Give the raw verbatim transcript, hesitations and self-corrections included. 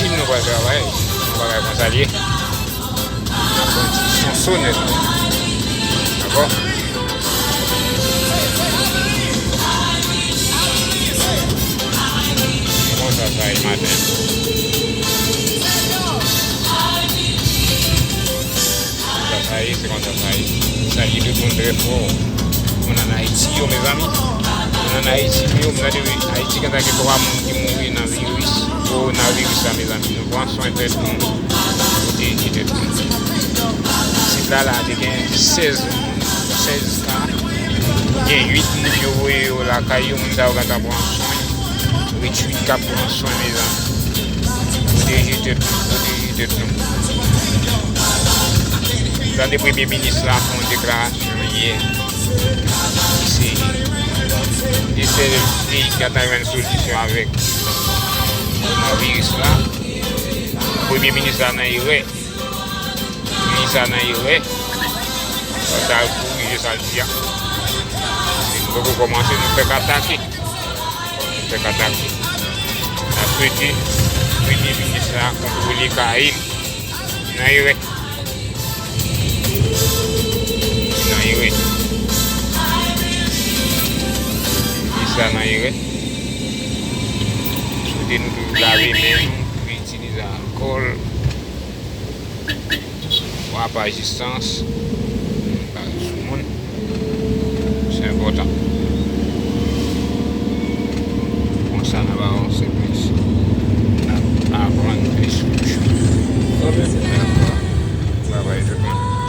Nou pral travay, yon bagay konsa l ye. N ap fè yon ti son sonèt. Dakò? Se konsa sa ye maten. Konsa sa ye, se konsa sa ye. Salye tout moun trè fò. Moun ann Ayiti yo, mezanmi. Moun ann Ayiti yo, m tande wi, Ayiti gentan gen twa moun ki mouri nan viris, kowonaviris la, mezanmi. Nou pran swen tèt nou, pwoteje tèt nou. Isit la, la, te gen sèz moun, sèz ka. Gen uit moun yo voye yo lakay yo, moun sa yo gentan pran swen. Retweet k ap pran swen, mezanmi. Pwoteje tèt nou, pwoteje tèt nou. Tande premye minis la fè yon deklarasyon yè. Li se de sèl peyi ki gentan jwenn solisyon avèk koronaviris la. Premye minis la nan erè. Minis la nan erè. Sa l korije sa l di a. Se nou poko kòmanse, nou fèk atake. Fèk atake. N ap swete premye minis la kontwole kay li. Nan erè. Nan erè. Minis la nan erè. Swete nou toujou lave men nou, toujou itilize alkòl. Twa pa distans. Ba sou moun. Se enpòtan. Konsa n ap avanse